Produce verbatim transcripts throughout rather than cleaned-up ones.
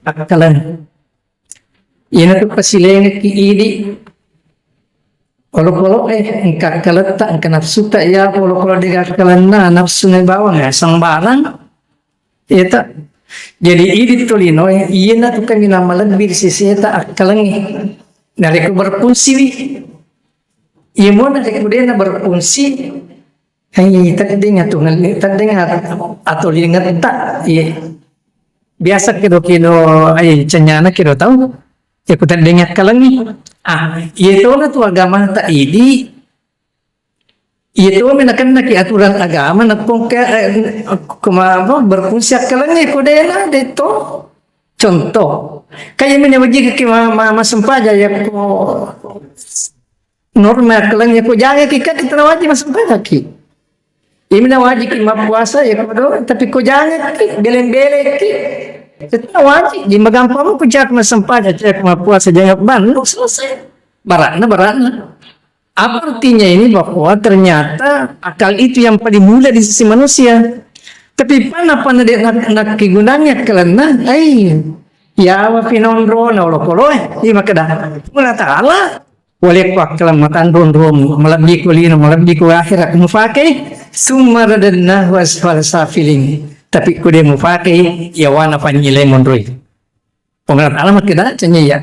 Akkaleng. Iyanatu pasilengekki idi. Olokolo, eh, engka akkaletta, engka nafsuta, iya, olokolo de akkalenna, nafsu na bawang, eh, sembarang. Iya ta. Jadi idi tolino, eh, iyanatu kaminang malebbi ri seseta akkalengnge. Narekko berfungsiwi. Iya mo narekko dena berfungsi, Hei, teddeng atu ngelli, teddeng at-, atolingetta. Iya. Biasa kedo-kedo, ai, cenyana kedo tau. Ya ku teddeng akkalengi. Ah, iya tona tu agamata idi. Iya to me nakennaki aturan agama nakko ke, eh, kuma apa, berfungsi akkalengi ko dena de to. Contoh. Kayak mene wajik ki ma, ma, masempaja ya ko norma akkalengi ko jange ki kan tena wajik masempaja ki. Imina wajiki mappuasa ya kodo, tapi ko jangekki, beleng-belekki. Itu wajib, jadi magampang ko cak masempaja, cak mappuasa, jangan bantu selesai. Barakna, barakna. Apa artinya ini bahwa ternyata akal itu yang paling mulia di sisi manusia. Tapi pana pana de nak nak gunanya karena, ai, ya wa pinondro na olokolo, eh, di makada. Mula taala, Walekko akkalang matanro onromu, malebbi ko lino, malebbi ko akhirat mufakei, summa radannahu asfala safilin. Tapi ko de mufakei, yawana panyilai monroi. Puang Allah Ta'ala makkeda canya ya.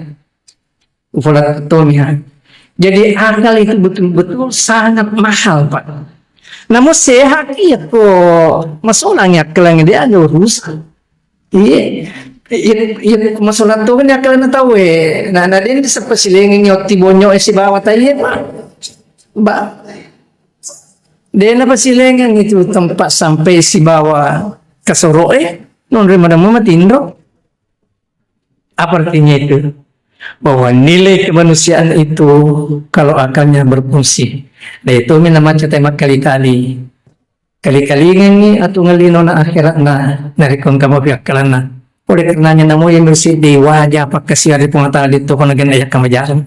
Upola tomiha. Jadi akal itu betul-betul sangat mahal, Pak. Namun sehat iya ko masolangi akkalang dia ada urusan. Iya. Iya, iya, masalah tu kan akkalna tau e. Nah, nah, den seppa silengengi otti bonyo e sibawa tai e, Pak. Ba. Dena pasilengeng itu tempat sampai sibawa kasoro e, nonre madamma matinro. Apa artinya itu? Bahwa nilai kemanusiaan itu kalau akalnya berfungsi. Nah, itu mina macca tai makkali-kali. Kali-kalingengngi atungellinona akhiratna, narekko engka mafi akkalanna. Oleh karenanya namo yang bersedih wajah pakkasiari Puang Ta'ala di toko nagenna yakka majareng.